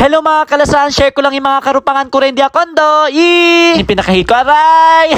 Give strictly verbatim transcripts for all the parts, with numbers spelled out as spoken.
Hello, manga kalasahan, share ku lang in manga karupangan ku dayn di ha condo. Ii! In pinakahit ku, aray!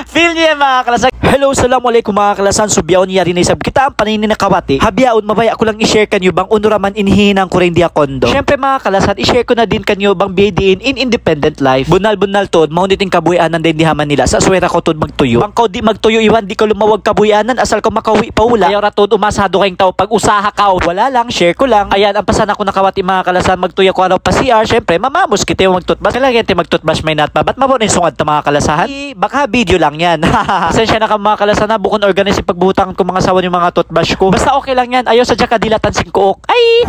Feel niyu yan, manga kalasahan. Hello, assalamu alaykum, manga kalasahan. So, bihaun yari na isab kita ampa ini nakawati. Ha bihaun, mabaya' ku lang i-share kaniyu bang unu ra man in hihinang ku dayn di ha condo. Siyempre, manga kalasahan, i-share ku na diin kaniyu bang biya' diin in independent life. Bunnal-bunnal tuud, mahunit in kabuhianan dayn di ha Manila. Sa' swear aku tuud magtuyu'. Bang kaw di' magtuyu' iban di' kaw lumawag kabuhianan, asal kaw makauwi' pa hula'. Ayaw ra tuud umasa ha dugaing tau pag-usaha kaw. Wala' lang, share ku lang. Ayan, ampa sana aku nakawati, manga kalasahan, magtuyu' aku araw pa C R. Siyempre, mamamus kita, ayaw mag-toothbrush. Kailangan kita mag-toothbrush, maynaat pa. Bat mabunnal in sungad ta, manga kalasahan? Ii, baka video lang yan. Pasensya na kamu, manga kalasahan, ha, bukun organize in pagbutang ku, manga sawan in manga toothbrush ku. Basta okay lang yan. Ayaw sadja kadilatan sin kuuk. Ay!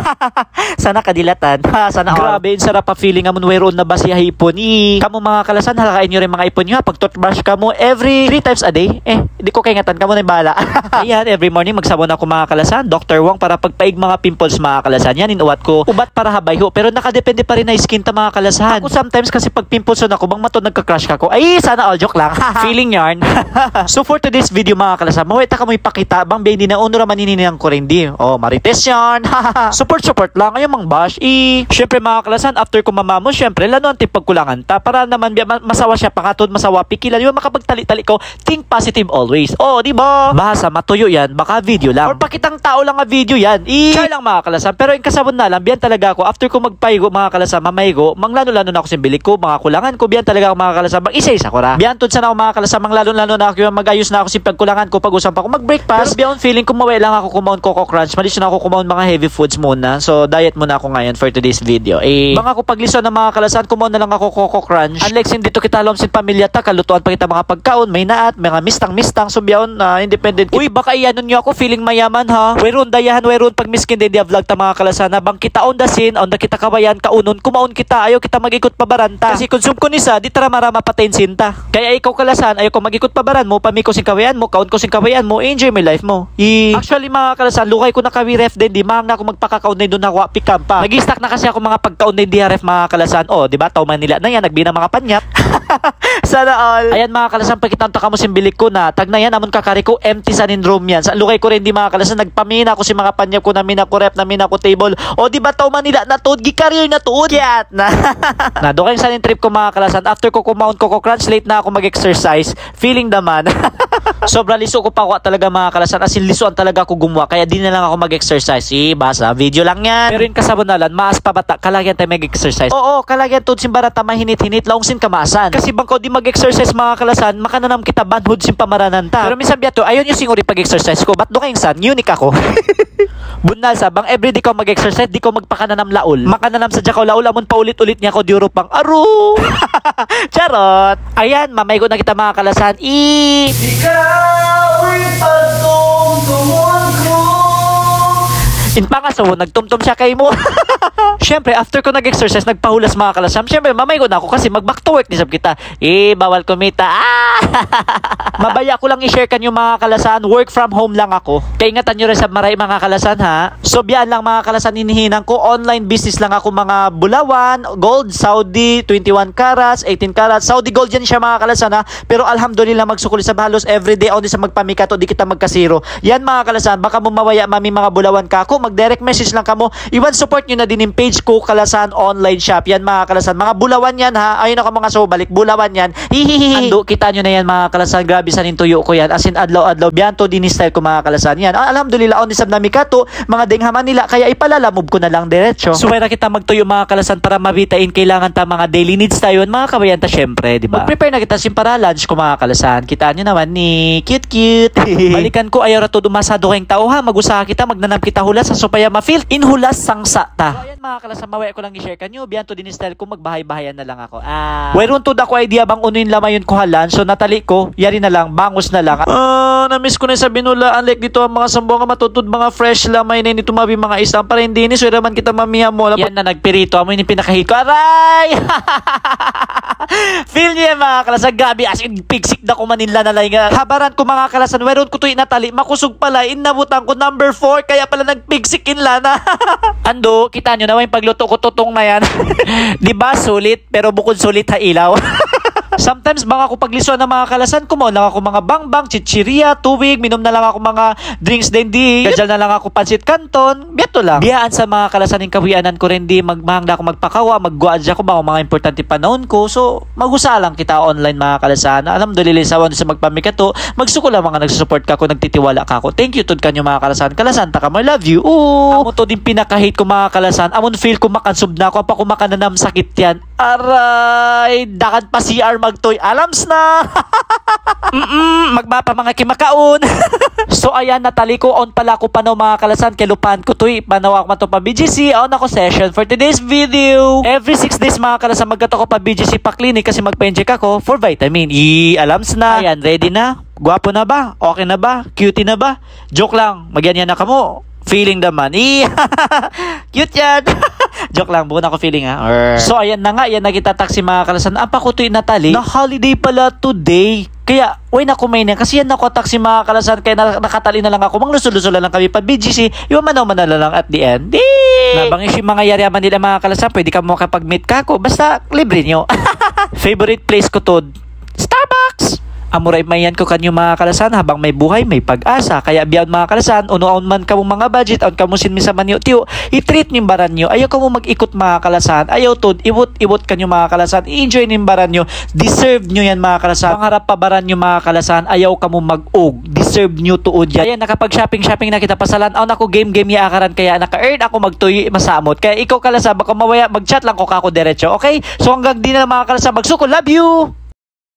Sana kadilatan. Ha, sana all. Grabe, in sarap pa feeling amun wayruun na basi ha ipun. Ii, kamu, manga kalasahan, halakain niyu ra in manga ipun niyu, ha. Pag-toothbrush kamu every three times a day. Eh, di' ku kaingatan, kamu na in bahala'. Ayan, every morning magsabun aku, manga kalasahan, Doktor Wong, para pagpaig manga pimples, manga kalasahan. Yan in ubat ku. Ubat para ha bayhu', pero nakadepende pa rin ha skin ta, manga kalasahan. Aku sometimes kasi pag pimples na aku, bang mataud nagka-crush kaku'. Ay, sana all, joke lang. Feeling yan. So for today's video, manga kalasahan, mabaya' ta kamu ipakita' bang biya' diin na unu ra man in hihinang ku dayn di. Oh, marites yan. Support, support lang. Ayaw mang bash. Ii, siyempre, manga kalasahan, after ku mamamus, siyempre, lanuan ta in pagkulangan ta. Para naman biya' ma-, masawa siya pangatud, masawa pikilan. Di' ba, makapagtali-tali kaw, think positive always. Oh, di' ba? Bahasa matuyu' yan, baka video lang. Or pakitang tau lang ha video yan. Ii, char lang, manga kalasahan. Pero in kasabunnalan, biya' yan talaga aku. After ku magpaigu', manga kalasahan, mamaigu', manglanu-lanu na aku sin bilik ku, manga kulangan ku, biya' yan talaga aku, manga kalasahan, mag-isa-isa ku ra. Biya' yan tuud sana aku, manga kalasahan, manglanu-lanu na aku, mag-ayus na aku sin pagkulangan ku, pag-usang pa aku mag-breakfast. Pero biya' yan feeling ku, mabaya' lang aku kumaun Coco Crunch. Malisu na aku kumaun manga heavy foods muna. So, diet muna aku ngayon for today's video. Ii, bang aku paglisuan na, manga kalasahan, kumaun na lang aku Coco Crunch. Unlike sin didtu kita ha lawm sin pamilya ta, kalutuan pa kita manga pagkaun, maynaat, manga mistang-mistang, so biya' yan, ah, independent kita. Uy, baka iyanun niyu aku, feeling mayaman, ha? Wayruun dayahan, wayruun pagmiskin dayn di ha vlog ta, manga kalasahan, ha? Bang kita on the scene, on the kita kawayan, kaunun, kumaun kita, ayaw kita mag-ikut pa baran ta. Kasi kunsum kun isa, di' ta rama-rama patayin sin ta. Kaya ikaw, kalasahan, ayaw kaw mag-ikut pa baran mu, pami kaw sin kawayan mu, kaun kaw sin kawayan mu, enjoy mu in life mu. Ii, actually, manga kalasahan, lugay ku na kawi ref dayn di, mahang na aku magpakakaun dayn duun ha kuwa' pikampa. Nag-stock na kasi aku manga pagkaun dayn di ha ref, manga kalasahan. Oh, di' ba? Tau Manila na yan, nagbi na manga panyap. Sana all. Ayan, manga kalasahan, pakitaun ta kamu sin bilik ku na. Tagna' yan, amun kakari ku, empty sa in room yan. Sa' lugay ku dayn di, manga kalasahan, nagpami na aku sin manga panyap ku, nami na aku ref, nami na aku table. Oh, di' ba? Tau Manila na tuud, gi-career na tuud. Kiyat na. Na, dugaing sa in trip ku, manga kalasahan, after ku kumaun Coco Crunch, late na aku mag-exercise. Feeling the man. Sobra lisu ku pa kuwa' talaga, manga kalasahan. As in, lisuan talaga aku gumuwa'. Kaya di' na lang aku mag-exercise. Ii, basa, video lang yan. Pero in kasabunnalan, maas pa bata', kalagihan ta mag-exercise. Oo, kalagihan tuud sin baran ta mahinit-hinit, laung sin kamaasan. Kasi bang kaw di' mag-exercise, manga kalasahan, makananam kita banhud sin pamaranan ta. Pero minsan biya' tu, ayaw niyu singuri pag-exercise ku. Bat dugaing sa, unique aku. Bunnal sa, bang everyday kaw mag-exercise, di' kaw magpakananam laul. Makananam sadja kaw laul, amun paulit-ulit niya kaw diyurupang. Aru! Charot! Ayan, mamaigu' na kita, manga kalasahan. Ii. Ikaw in pagtumtumun ku. In pangasubu, nagtumtum siya kaymu. Siyempre, after ku nag-exercise, nagpahulas, manga kalasahan. Siyempre, mamaigu' na aku kasi mag-back to work na isab kita. Eh, bawal kumita. Ah! Mabaya' ku lang i-share kaniyu, manga kalasahan, work from home lang aku. Kaingatan niyu ra isab marayaw, manga kalasahan, ha? So, biya' yan lang, manga kalasahan, in hihinang ku, online business lang aku, manga bulawan, gold, Saudi, twenty-one carats, eighteen carats, Saudi gold yan siya, manga kalasahan, ha? Pero alhamdulillah, magsukul isab halos everyday, awn isab magpamikatu, di' kita magkasiro. Yan, manga kalasahan, bang kamu mabaya' mami manga bulawan kaku', mag-direct message lang kamu. Iban support niyu na diin in page ku, Kalasahan Online Shop. Yan, manga kalasahan. Manga bulawan yan, ha? Ayaw na kamu mangasubu balik. Bulawan yan. Hihihihi. Andu', kita' niyu na yan, manga kalasahan. Grabe sa in tuyu' ku yan. As in, adlaw-adlaw. Biya' yan tuud in style ku, manga kalasahan. Yan. Ah, alhamdulillah, awn isab namikatu. Manga dayn ha Manila. Kaya ipalalamub ku na lang diretso. Subay na kita magtuyu', manga kalasahan, para mabita' in kailangan ta, manga daily needs ta yan, manga kawayan ta, syempre, di' ba? Mag-prepare na kita sin para lunch ku, manga kalasahan. Kita' niyu naman ni cute-cute. Balikan ku, ayaw ra tuud umasa ha dugaing tau, ha. Mag-usaha kita, magnanam kita hulas, ha, supaya ma-feel in hulas sangsa' ta. So, ayan, manga kalasahan, mabaya' ku lang i-share kaniyu. Biya' yan tuud in style ku, magbahay-bahayan na lang aku. Ah. Wayruun tuud aku idea bang unu in lamayun ku ha lunch. So, natali' ku, yari na lang, bangus na lang. Ah, na-miss ku na isab in hula'. Unlike didtu ha manga Zamboanga, mataud tuud manga fresh lamay na ini tumabi manga isda. Para in didtu, subay ra man kita mamiha mu. Yan na, nagpirito. Amu ini in pinakahit ku. Aray! Feel niyu yan, manga kalasahan, gabi, as in, pigsik da kuman in lana lainga. Ha baran ku, manga kalasahan, wayruun ku tuud natali', makusug pala, in nabutang ku number four, kaya pala nagpigsik in lana. Andu', kita' niyu na, way pagluto ku, tutong na yan. Di' ba, sulit, pero bukun sulit ha ilaw. Sometimes, bang aku paglisuan na, manga kalasan, kumaun lang aku manga bangbang, chichirya, tubig, minum na lang aku manga drinks din di. Gajal na lang aku pansit kanton, biya' tu lang. Biyaan sa, manga kalasan, in kawianan ku rin di, mag-, mahang da aku magpakawa', magguwa' hadja aku, bang manga importante panahun ku. So, mag-usaha lang kita online, manga kalasan. Alhamdulillah, sa' wala' sa magpamikatu, magsukul ha manga nagsusupport kaku', nagtitiwala' kaku'. Thank you tuud kaniyu, manga kalasan. Kalasan ta kamu, I love you. Ooh. Amu tuud in pinaka-hate ku, manga kalasan. Amun feel ku makansub na aku, ampa ku makananam sakit yan. Aray, dagan pa C R magtuy. Alams na. Mm-mm, magmapa manga kimakaun. So, ayan, natali ku, awn pala aku panaw, manga kalasan, kalupahan ku tuy, panaw aku madtu pa B G C, awn aku session for today's video. Every six days, manga kalasan, magkadtu aku pa B G C pa clinic kasi magpa-inject aku for vitamin E. Alams na. Ayan, ready na? Guwapo na ba? Okay na ba? Cutie na ba? Joke lang, magyan yan na kamu. Feeling naman. Ih, cute yan. Joke lang, bukun aku feeling, ha. Or... So, ayan na nga, yan na kita taksi, manga kalasan. Ampa ku tuy natali na holiday pala today. Kaya, way na aku mayan yan. Kasi yan na aku taksi, manga kalasan. Kaya na, nakatali na lang aku. Manglusul-lusul na lang kami pa B G C. Iwan manaw-manaw na lang at the end. Di! Na bang isi manga yari aman nila, manga kalasan, pwede kamu makapag-meet kaku'. Basta, libre niyu. Favorite place ku tuud, Starbucks! Amura in mayan ku kaniyu, manga kalasan, habang may buhay, may pag-asa. Kaya biyaun, manga kalasan, unu awn man kamu manga budget, awn kamu sin minsan maniyu-tiyu, i-treat niyu in baran niyu. Ayaw kamu mag-ikut, manga kalasan. Ayaw tuud, iwut-iwut kaniyu, manga kalasan. I-enjoy niyu in baran niyu. Deserve niyu yan, manga kalasan. Pangarap pa baran niyu, manga kalasan. Ayaw kamu mag-ug. Deserve niyu tuud yan. Ayan, nakapag-shopping-shopping na kita pasalan. Awn aku game-game yaakaran, kaya naka-earn aku magtuy masamut. Kaya ikaw, kalasan, bang kaw mabaya', mag-chat lang kaw kaku' diretso. Okay? So hanggang di na lang, manga kalasan. Magsukul. Love you!